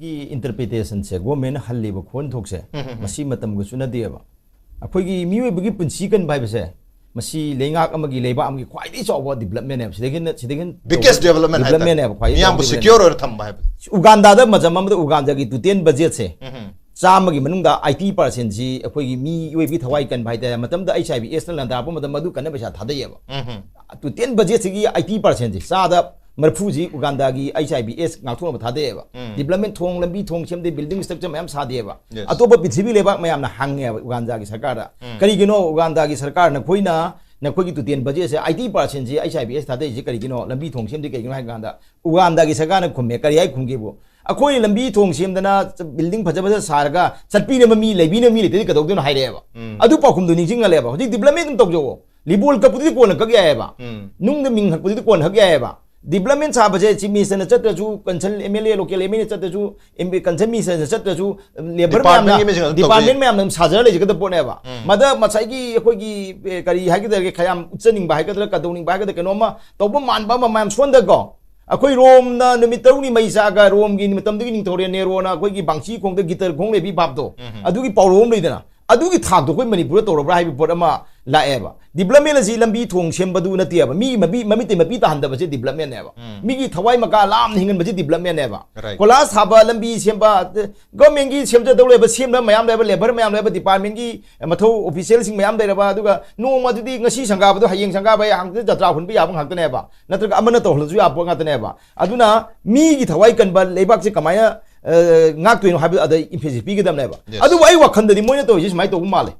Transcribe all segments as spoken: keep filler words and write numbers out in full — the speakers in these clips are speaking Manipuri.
ꯏꯟꯇꯔꯄ꯭ꯔꯤꯇꯦꯁꯟꯁꯦ, ꯒꯣꯔꯃꯦꯟꯅ ꯍꯜꯂꯤꯕ ꯈꯣꯟꯊꯣꯛꯁꯦ, ꯃꯁꯤ ꯃꯇꯝꯒ ꯆꯨꯅꯗꯦꯕ꯫ ꯑꯩꯈꯣꯏꯒꯤ ꯃꯤꯑꯣꯏꯕꯒꯤ ꯄꯨꯟꯁꯤ ꯀꯟꯕ ꯍꯥꯏꯕꯁꯦ, ꯃꯁꯤ ꯂꯩꯉꯥꯛ ꯑꯃꯒꯤ, ꯂꯩꯕꯥꯛ ꯑꯃꯒꯤ ꯈ꯭ꯋꯥꯏꯗꯒꯤ ꯆꯥꯎꯕ ꯗꯤꯕꯂꯞꯃꯦꯟꯅꯦꯕ꯫ ꯁꯤꯗꯒꯤ ꯍꯦꯟꯅ, ꯁꯤꯗꯒꯤ ꯍꯦꯟꯅ biggest development ꯍꯥꯏꯇꯥꯔꯦ꯫ ꯗꯤꯕꯂꯞꯃꯦꯟꯅꯦꯕ ꯈ꯭ꯋꯥꯏꯗꯒꯤ ꯃꯤꯌꯥꯝꯕꯨ ꯆꯥꯎꯕ ꯗꯤꯕꯂꯞꯃꯦꯟ꯫ Secure ꯑꯣꯏꯅ ꯊꯝꯕ ꯍꯥꯏꯕ꯫ ꯎꯒꯥꯟꯗꯥꯗ ꯃꯇꯝ ꯑꯃꯗ ꯎꯒꯥꯟꯗꯥꯒꯤ ꯇꯣꯇꯦꯜ ꯕꯖꯦꯠꯁꯦ, ꯆꯥꯝꯃꯒꯤ ꯃꯅꯨꯡꯗ ꯑꯥꯏꯇꯤ ꯄꯥꯔꯁꯦꯟꯁꯤ ꯑꯩꯈꯣꯏꯒꯤ ꯃꯤꯑꯣꯏꯕꯒꯤ ꯊꯋꯥꯏ ꯀꯟꯕ ꯍꯥꯏꯇꯥꯔꯦ꯫ ꯃꯇꯝꯗ ꯑꯩꯆ ꯑꯥꯏ ꯕꯤ ꯑꯦꯁꯅ ꯂꯥꯟꯗꯥꯔꯛꯄ ꯃꯇꯝꯗ ꯃꯗꯨ ꯀꯟꯅ ꯄꯩꯁꯥ ꯊꯥꯗꯩꯑꯕ꯫ ꯇꯣꯇꯦꯜ ꯕꯖꯦꯠꯁꯤꯒꯤ ꯑꯥꯏꯇꯤ ꯄꯥꯔꯁꯦꯟꯁꯤ, ꯆꯥꯗ ꯃꯔꯤꯐꯨꯁꯤ ꯎꯒꯥꯟꯗꯥꯒꯤ ꯑꯩꯆ ꯑꯥꯏ ꯕꯤ ꯑꯦꯁ ꯉꯥꯛꯊꯣꯛꯅꯕ ꯊꯥꯗꯩꯑꯕ꯫ ꯗꯤꯕꯂꯞꯃꯦꯟ, ꯊꯣꯡ, ꯂꯝꯕꯤ ꯊꯣꯡ ꯁꯦꯝꯗꯦ, ꯕꯤꯜꯗꯤꯡ ꯁ꯭ꯇ꯭ꯔꯛꯆꯔ ꯃꯌꯥꯝ ꯁꯥꯗꯦꯕ꯫ Yes. ꯑꯇꯣꯞꯄ ꯄ꯭ꯔꯤꯊꯤꯕꯤ ꯂꯩꯕꯥꯛ ꯃꯌꯥꯝꯅ ꯍꯪꯉꯦꯕ ꯎꯒꯥꯟꯗꯥꯒꯤ ꯁꯔꯀꯥꯔꯗ, "ꯀꯔꯤꯒꯤꯅꯣ ꯎꯒꯥꯟꯗꯥꯒꯤ ꯁꯔꯀꯥꯔ, ꯅꯈꯣꯏꯅ, ꯅꯈꯣꯏꯒꯤ ꯇꯣꯇꯦꯜ ꯕꯖꯦꯠꯁꯦ ꯑꯥꯏꯇꯤ ꯄꯥꯔꯁꯦꯟꯁꯤ ꯑꯩꯆ ꯑꯥꯏ ꯕꯤ ꯑꯦꯁ ꯊꯥꯗꯩꯁꯤ ꯀꯔꯤꯒꯤꯅꯣ, ꯂꯝꯕꯤ ꯊꯣꯡ ꯁꯦꯝꯗꯦ ꯀꯔꯤꯒꯤꯅꯣ?" ꯍꯥꯏ ꯀꯥꯟꯗ ꯎꯒꯥꯟꯗꯥꯒꯤ ꯁꯔꯀꯥꯔꯅ ꯈꯨꯝꯃꯦ꯫ ꯀꯔꯤ ꯍꯥꯏ ꯈꯨꯝꯒꯦꯕꯨ, "ꯑꯩꯈꯣꯏꯅ ꯂꯝꯕꯤ ꯊꯣꯡ ꯁꯦꯝꯗꯅ, ꯕꯤꯜꯗꯤꯡ ꯐꯖ ꯐꯖ ꯁꯥꯔꯒ ꯆꯠꯄꯤꯅꯕ ꯃꯤ, ꯂꯩꯕꯤꯅꯕ ꯃꯤ ꯂꯩꯇ꯭ꯔꯗꯤ ꯀꯩꯗꯧꯗꯣꯏꯅꯣ?" ꯍꯥꯏꯔꯛꯑꯦꯕ꯫ ꯑꯗꯨ ꯄꯥꯎꯈꯨꯝꯗꯨ ꯅꯤꯡꯁꯤꯡꯍꯜꯂꯦꯕ꯫ ꯍꯧꯖꯤꯛ ꯗꯤꯕꯂꯞꯃꯦꯟ ꯑꯗꯨꯝ ꯇꯧꯖꯧꯑꯣ꯫ ꯂꯤꯕꯣꯜ ꯀꯞꯄꯨꯗꯤ ꯀꯣꯟꯅ ꯀꯛ ꯌꯥꯏꯑꯕ꯫ ꯅꯨꯡꯗ ꯃꯤꯡ ꯍꯛꯄꯗꯨꯗꯤ ꯀꯣꯟꯅ ꯍꯛ ꯌꯥꯏꯑꯕ꯫ ꯗꯤꯕꯂꯞꯃꯦꯟ ꯁꯥꯕꯁꯦ ꯆꯤꯐ ꯃꯤꯅꯤꯁꯇꯔꯅ ꯆꯠꯇ꯭ꯔꯁꯨ, consult M L A, local M L A ꯆꯠꯇ꯭ꯔꯁꯨ, ꯑꯦꯝ ꯄꯤ, ꯀꯟꯁꯔꯟ ꯃꯤꯅꯤꯁꯇꯔꯅ ꯆꯠꯇ꯭ꯔꯁꯨ, ꯂꯦꯕꯔ ꯃꯌꯥꯝꯅ, ꯗꯤꯄꯥꯔꯠꯃꯦꯟꯒꯤ ꯃꯤꯁꯤꯡꯅ ꯑꯗꯨꯝ ꯇꯧꯖꯩ꯫ ꯗꯤꯄꯥꯔꯠꯃꯦꯟ ꯃꯌꯥꯝꯅ ꯑꯗꯨꯝ ꯁꯥꯖꯔ ꯂꯩꯖꯒꯗꯕ ꯄꯣꯠꯅꯦꯕ꯫ ꯃꯗ ꯉꯁꯥꯏꯒꯤ ꯑꯩꯈꯣꯏꯒꯤ, ꯑꯦ, ꯀꯔꯤ ꯍꯥꯏꯒꯗꯒꯦ, ꯈꯌꯥꯝ ꯎꯠꯆꯅꯤꯡꯕ ꯍꯥꯏꯒꯗ꯭ꯔꯥ, ꯀꯗꯧꯅꯤꯡꯕ ꯍꯥꯏꯒꯗ꯭ꯔꯥ, ꯀꯩꯅꯣꯝꯃ ꯇꯧꯕ ꯃꯥꯟꯕ ꯑꯃ ꯃꯌꯥꯝ ꯁꯣꯟꯗꯀꯣ꯫ ꯑꯩꯈꯣꯏ ꯔꯣꯝꯅ ꯅꯨꯃꯤꯠ ꯇꯔꯨꯛꯅꯤ ꯃꯩ ꯆꯥꯛꯑꯒ ꯔꯣꯝꯒꯤ ꯃꯇꯝꯗꯨꯒꯤ ꯅꯤꯡꯊꯧꯔꯦꯜ ꯅꯦꯔꯣꯅ ꯑꯩꯈꯣꯏꯒꯤ ꯕꯥꯡꯆꯤ ꯈꯣꯡꯗ ꯒꯤꯇꯔ ꯈꯣꯡ ꯂꯩꯕꯤ ꯚꯥꯞꯇꯣ, ꯑꯗꯨꯒꯤ ꯄꯥꯎꯔꯧ ꯑꯃ ꯂꯩꯗꯅ, ꯑꯗꯨꯒꯤ ꯊꯥꯛꯇꯣ ꯑꯩꯈꯣꯏ ꯃꯅꯤꯄꯨꯔꯗ ꯇꯧꯔꯕ꯭ꯔꯥ ꯍꯥꯏꯕ ꯄꯣꯠ ꯑꯃ ꯂꯥꯛꯑꯦꯕ꯫ ꯗꯤꯕꯂꯞꯃꯦꯟ ꯑꯁꯤ ꯂꯝꯕꯤ ꯊꯣꯡ ꯁꯦꯝꯕꯗꯨ ꯅꯠꯇꯦꯕ꯫ ꯃꯤ ꯃꯃꯤ-, ꯃꯃꯤꯠꯇꯩ ꯃꯄꯤ ꯇꯥꯍꯟꯗꯕꯁꯦ ꯗꯤꯕꯂꯞꯃꯦꯟꯅꯦꯕ꯫ ꯃꯤꯒꯤ ꯊꯋꯥꯏ ꯃꯀꯥ ꯂꯥꯝꯅ ꯍꯤꯡꯍꯟꯕꯁꯦ ꯗꯤꯕꯂꯞꯃꯦꯟꯅꯦꯕ꯫ Right. ꯀꯣꯂꯥꯁ ꯊꯥꯕ, ꯂꯝꯕꯤ ꯁꯦꯝꯕ, ꯒꯚꯔꯟꯃꯦꯟꯒꯤ ꯁꯦꯝꯖꯗꯧ ꯂꯩꯕ, ꯁꯦꯝꯅꯕ ꯃꯌꯥꯝ ꯂꯩꯕ, ꯂꯦꯕꯔ ꯃꯌꯥꯝ ꯂꯩꯕ, ꯗꯤꯄꯥꯔꯠꯃꯦꯟꯒꯤ ꯃꯊꯧ ꯑꯣꯐꯤꯁꯤꯌꯦꯜꯁꯤꯡ ꯃꯌꯥꯝ ꯂꯩꯔꯕ, ꯑꯗꯨꯒ ꯅꯣꯡꯃ ꯑꯗꯨꯗꯤ ꯉꯁꯤ ꯁꯪꯒꯥꯕꯗꯣ ꯍꯌꯦꯡ ꯁꯪꯒꯥꯕ ꯌꯥꯏ, ꯍꯪꯆꯤꯠ ꯖꯇ꯭ꯔꯥ ꯍꯨꯟꯕ ꯌꯥꯕ ꯉꯥꯛꯇꯅꯦꯕ, ꯅꯠꯇ꯭ꯔꯒ ꯑꯃꯅ ꯇꯧꯍꯜꯂꯁꯨ ꯌꯥꯕ ꯄꯣꯠ ꯉꯥꯛꯇꯅꯦꯕ꯫ ꯑꯗꯨꯅ ꯃꯤꯒꯤ ꯊꯋꯥꯏ ꯀꯟꯕ ꯂꯩꯕꯥꯛꯁꯦ ꯀꯃꯥꯏꯅ, ꯑ, ꯉꯥꯛꯇꯣꯏꯅꯣ ꯍꯥꯏꯕꯗ ꯑꯗ emphasis ꯄꯤꯒꯗꯕꯅꯦꯕ꯫ Yes. ꯑꯗꯨꯕꯨ ꯑꯩ ꯋꯥꯈꯜꯗꯗꯤ ꯃꯣꯏꯅ ꯇꯧꯔꯤꯁꯦ ꯁꯨꯃꯥꯏꯅ ꯇꯧꯕ ꯃꯥꯜꯂꯦ꯫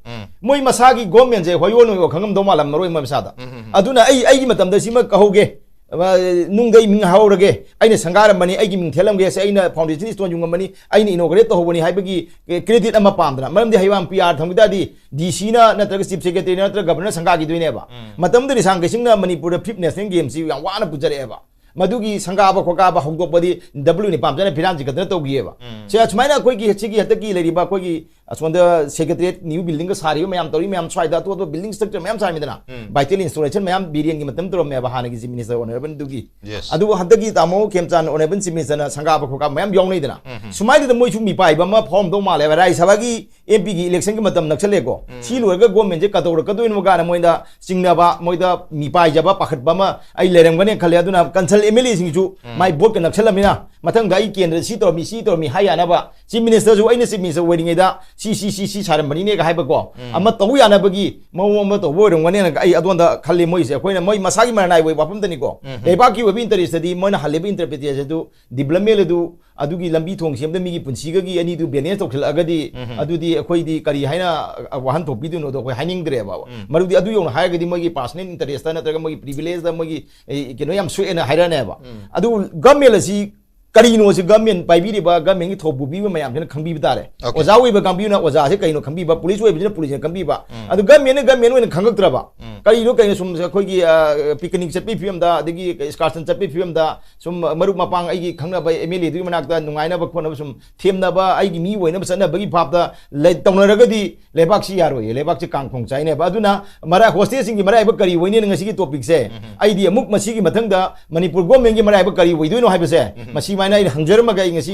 ꯃꯣꯏ ꯃꯁꯥꯒꯤ ꯒꯣꯔꯃꯦꯟꯁꯦ ꯍꯣꯏ ꯌꯣꯟ ꯑꯣꯏꯕ ꯈꯪꯉꯝꯗꯧ ꯃꯥꯜꯂꯝꯃꯔꯣꯏ ꯃꯣꯏ ꯃꯁꯥꯗ꯫ ꯑꯗꯨꯅ ꯑꯩ, ꯑꯩꯒꯤ ꯃꯇꯝꯗ ꯁꯤꯃ ꯀꯧꯍꯧꯒꯦ, ꯑ, ꯅꯨꯡꯗ ꯑꯩ ꯃꯤꯡ ꯍꯥꯏꯍꯧꯔꯒꯦ, ꯑꯩꯅ ꯁꯪꯒꯥꯔꯝꯕꯅꯤ, ꯑꯩꯒꯤ ꯃꯤꯡ ꯊꯦꯠꯂꯝꯒꯦ, ꯁꯦ ꯑꯩꯅ foundation stone ꯌꯨꯡꯉꯝꯕꯅꯤ, ꯑꯩꯅ inaugurate ꯇꯧꯍꯧꯕꯅꯤ ꯍꯥꯏꯕꯒꯤ credit ꯑꯃ ꯄꯥꯝꯗꯅ꯫ ꯃꯔꯝꯗꯤ ꯍꯌꯦꯡ ꯄꯤ ꯑꯥꯔ ꯊꯝꯈꯤ ꯇꯥꯔꯗꯤ ꯗꯤ ꯁꯤꯅ ꯅꯠꯇ꯭ꯔꯒ ꯆꯤꯐ ꯁꯦꯀ꯭ꯔꯦꯇꯔꯤꯅ ꯅꯠꯇ꯭ꯔꯒ ꯒꯕꯔꯅꯔ ꯁꯪꯒꯥꯈꯤꯗꯣꯏꯅꯦꯕ꯫ ꯃꯇꯝꯗꯨꯗ ꯔꯤꯁꯥꯡ ꯀꯩꯁꯤꯡꯅ ꯃꯅꯤꯄꯨꯔꯗ fifth national gameꯁꯤ ꯌꯥꯝ ꯋꯥꯅ ꯄꯨꯖꯔꯛꯑꯦꯕ꯫ ꯃꯗꯨꯒꯤ ꯁꯪꯒꯥꯕ ꯈꯣꯠꯀꯥꯕ ꯍꯧꯗꯣꯛꯄꯗꯤ ꯗꯕ꯭ꯂꯤꯎ ꯅꯤꯄꯥꯝꯆꯥꯅ ꯐꯤꯔꯥꯟꯁꯤ ꯈꯛꯇꯅ ꯇꯧꯈꯤꯑꯕ꯫ ꯁꯦ, ꯑꯁꯨꯃꯥꯏꯅ ꯑꯩꯈꯣꯏꯒꯤ ꯁꯤꯒꯤ ꯍꯟꯗꯛꯀꯤ ꯂꯩꯔꯤꯕ ꯑꯩꯈꯣꯏꯒꯤ ꯑꯁꯣꯝꯗ ꯁꯦꯀ꯭ꯔꯦꯇꯔꯤꯌꯦꯠ ꯅ꯭ꯌꯨ ꯕꯤꯜꯗꯤꯡꯒ ꯁꯥꯔꯤꯕ ꯃꯌꯥꯝ, ꯇꯧꯔꯤ ꯃꯌꯥꯝ, ꯁ꯭ꯋꯥꯏꯗ ꯑꯇꯣꯞ ꯑꯇꯣꯞꯄ ꯕꯤꯜꯗꯤꯡ ꯁ꯭ꯇ꯭ꯔꯛꯆꯔ ꯃꯌꯥꯝ ꯁꯥꯔꯤꯃꯤꯗꯅ꯫ ꯎꯝ꯫ ꯚꯥꯏꯇꯦꯜ ꯏꯟꯁꯇꯣꯂꯦꯁꯟ ꯃꯌꯥꯝ ꯕꯤꯔꯦꯟꯒꯤ ꯃꯇꯝ ꯇꯧꯔꯝꯃꯦꯕ ꯍꯥꯟꯅꯒꯤ ꯆꯤꯐ ꯃꯤꯅꯤꯁꯇꯔ ꯑꯣꯅꯔꯦꯕꯜꯗꯨꯒꯤ꯫ Yes. ꯑꯗꯨꯕꯨ ꯍꯟꯗꯛꯀꯤ ꯇꯥꯃꯣ ꯈꯦꯝꯆꯥꯟ ꯑꯣꯅꯔꯦꯕꯜ ꯆꯤꯐ ꯃꯤꯅꯤꯁꯇꯔꯅ ꯁꯪꯒꯥꯕ ꯈꯣꯠꯀꯥꯕ ꯃꯌꯥꯝ ꯌꯥꯎꯅꯩꯗꯅ꯫ ꯎꯝ꯫ ꯁꯨꯃꯥꯏꯗꯨꯗ ꯃꯣꯏꯁꯨ ꯃꯤꯄꯥꯏꯕ ꯑꯃ ꯐꯥꯎꯔꯝꯗꯧ ꯃꯥꯜꯂꯦꯕ, ꯔꯥꯖ꯭ꯌ ꯁꯚꯥꯒꯤ ꯑꯦꯝ ꯄꯤꯒꯤ ꯏꯂꯦꯛꯁꯟꯒꯤ ꯃꯇꯝ ꯅꯛꯁꯜꯂꯦꯀꯣ꯫ ꯁꯤ ꯂꯣꯏꯔꯒ ꯒꯣꯔꯃꯦꯟꯁꯦ ꯀꯗꯧꯔꯛꯀꯗꯣꯏꯅꯣ ꯀꯥꯏꯅ ꯃꯣꯏꯗ ꯆꯤꯡꯅꯕ, ꯃꯣꯏꯗ ꯃꯤꯄꯥꯏꯖꯕ, ꯄꯥꯈꯠꯄ ꯑꯃ ꯑꯩ ꯂꯩꯔꯝꯒꯅꯤ ꯈꯜꯂꯦ꯫ ꯑꯗꯨꯅ ꯀꯟꯁꯜ ꯑꯦꯝ ꯑꯦꯜ ꯑꯦꯁꯤꯡꯁꯨ ꯃꯥꯏ ꯚꯣꯠꯀ ꯅꯛꯁꯜꯂꯝꯅꯤꯅ ꯃꯊꯪꯗ ꯑꯩ ꯀꯦꯟꯗ꯭ꯔꯗ ꯁꯤ ꯇꯧꯔꯝꯃꯤ, ꯁꯤ ꯇꯧꯔꯝꯃꯤ ꯍꯥꯏ ꯌꯥꯅꯕ, ꯆꯤꯐ ꯃꯤꯅꯤꯁꯇꯔꯁꯨ ꯑꯩꯅ ꯆꯤꯐ ꯃꯤꯅꯤꯁꯇꯔ ꯑꯣꯏꯔꯤꯉꯩꯗ ꯁꯤ, ꯁꯤ, ꯁꯤ, ꯁꯤ ꯁꯥꯔꯝꯕꯅꯤꯅꯦꯒ ꯍꯥꯏꯕꯀꯣ, ꯑꯃ ꯇꯧ ꯌꯥꯅꯕꯒꯤ ꯃꯑꯣꯡ ꯑꯃ ꯇꯧꯕ ꯑꯣꯏꯔꯝꯒꯅꯦꯅ ꯑꯩ ꯑꯗꯣꯝꯗ ꯈꯜꯂꯤ꯫ ꯃꯣꯏꯁꯦ ꯑꯩꯈꯣꯏꯅ ꯃꯣꯏ ꯃꯁꯥꯒꯤ ꯃꯔꯅꯥꯏ ꯑꯣꯏꯕ ꯋꯥꯐꯝꯗꯅꯤꯀꯣ꯫ ꯂꯩꯕꯥꯛꯀꯤ ꯑꯣꯏꯕ ꯏꯟꯇꯔꯦꯁꯇꯗꯤ ꯃꯣꯏꯅ ꯍꯜꯂꯤꯕ ꯏꯟꯇꯔꯄ꯭ꯔꯤꯇꯦꯁꯟ ꯑꯗꯨ, ꯗꯤꯕ꯭ꯂꯞꯃꯦꯟ ꯑꯗꯨ, ꯑꯗꯨꯒꯤ ꯂꯝꯕꯤ ꯊꯣꯡ ꯁꯦꯝꯕꯗ ꯃꯤꯒꯤ ꯄꯨꯟꯁꯤꯒꯒꯤ ꯑꯅꯤꯗꯨ ꯕꯦꯂꯦꯟꯁ ꯇꯧꯁꯤꯜꯂꯛꯑꯒꯗꯤ, ꯑꯗꯨꯗꯤ ꯑꯩꯈꯣꯏꯗꯤ ꯀꯔꯤ ꯍꯥꯏꯅ ꯋꯥꯍꯟꯊꯣꯛ ꯄꯤꯗꯣꯏꯅꯣꯗꯣ ꯑꯩꯈꯣꯏ ꯍꯥꯏꯅꯤꯡꯗ꯭ꯔꯦꯕ꯫ ꯃꯔꯨꯗꯤ ꯑꯗꯨ ꯌꯧꯅ ꯍꯥꯏꯔꯒꯗꯤ ꯃꯣꯏꯒꯤ ꯄꯥꯔꯁꯣꯅꯦꯜ ꯏꯟꯇꯔꯦꯁꯇ ꯅꯠꯇ꯭ꯔꯒ ꯃꯣꯏꯒꯤ ꯄ꯭ꯔꯤꯚꯤꯂꯦꯖꯇ ꯃꯣꯏꯒꯤ, ꯑꯦ, ꯀꯩꯅꯣ ꯌꯥꯝ ꯁꯣꯛꯑꯦꯅ ꯍꯥꯏꯔꯛꯑꯅꯦꯕ꯫ ꯑꯗꯨ ꯒꯃꯦꯟ ꯑꯁꯤ ꯀꯔꯤꯅꯣ ꯁꯤ ꯒꯃꯦꯟ ꯄꯥꯏꯕꯤꯔꯤꯕ, ꯒꯃꯦꯟꯒꯤ ꯊꯧ ꯄꯨꯕꯤꯕ ꯃꯌꯥꯝꯁꯤꯅ ꯈꯪꯕꯤꯕ ꯇꯥꯔꯦ꯫ Okay. ꯑꯣꯖꯥ ꯑꯣꯏꯕ ꯀꯥꯡꯕꯨꯅ ꯑꯣꯖꯥꯁꯦ ꯀꯩꯅꯣ ꯈꯪꯕꯤꯕ, ꯄꯨꯂꯤꯁ ꯑꯣꯏꯕꯁꯤꯅ ꯄꯨꯂꯤꯁꯅ ꯈꯪꯕꯤꯕ꯫ ꯑꯗꯨ ꯒꯃꯦꯟꯅ ꯒꯃꯦꯟ ꯑꯣꯏꯅ ꯈꯪꯉꯛꯇ꯭ꯔꯕ꯫ ꯀꯔꯤꯅꯣ ꯀꯩꯅꯣ ꯁꯨꯝ ꯑꯩꯈꯣꯏꯒꯤ, ꯑ, ꯄꯤꯛꯅꯤꯛ ꯆꯠꯄꯒꯤ ꯐꯤꯕꯝꯗ, ꯑꯗꯒꯤ ꯑꯦꯛꯁꯀꯥꯔꯁꯟ ꯆꯠꯄꯒꯤ ꯐꯤꯕꯝꯗ, ꯁꯨꯝ ꯃꯔꯨꯞ ꯃꯄꯥꯡ ꯑꯩꯒꯤ ꯈꯪꯅꯕ ꯑꯦꯝ ꯑꯦꯜ ꯑꯦꯗꯨꯒꯤ ꯃꯅꯥꯛꯇ ꯅꯨꯡꯉꯥꯏꯅꯕ ꯈꯣꯠꯅꯕ ꯁꯨꯝ ꯊꯦꯝꯅꯕ, ꯑꯩꯒꯤ ꯃꯤ ꯑꯣꯏꯅꯕ ꯆꯠꯅꯕꯒꯤ ꯚꯥꯞꯇ ꯂꯩ-, ꯇꯧꯅꯔꯒꯗꯤ ꯂꯩꯕꯥꯛꯁꯤ ꯌꯥꯔꯣꯏꯌꯦ, ꯂꯩꯕꯥꯛꯁꯤ ꯀꯥꯡꯈꯣꯡ ꯆꯥꯏꯅꯦꯕ꯫ ꯑꯗꯨꯅ ꯃꯔꯥꯏ, ꯍꯣꯁꯇꯦꯜꯁꯤꯡꯒꯤ ꯃꯔꯥꯏꯕꯛ ꯀꯔꯤ ꯑꯣꯏꯅꯤꯅ ꯉꯁꯤꯒꯤ ꯇꯣꯄꯤꯛꯁꯦ ꯑꯩꯗꯤ ꯑꯃꯨꯛ ꯃꯁꯤꯒꯤ ꯃꯊꯪꯗ ꯃꯅꯤꯄꯨꯔ ꯒꯣꯔꯃꯦꯟꯒꯤ ꯃꯔꯥꯏꯕꯛ ꯀꯔꯤ ꯑꯣꯏꯗꯣꯏꯅꯣ ꯍꯥꯏꯕꯁꯦ ꯃꯁꯤꯃꯥꯏꯅ ꯑꯩꯅ ꯍꯪꯖꯔꯝꯃꯒ ꯑꯩ ꯉꯁꯤ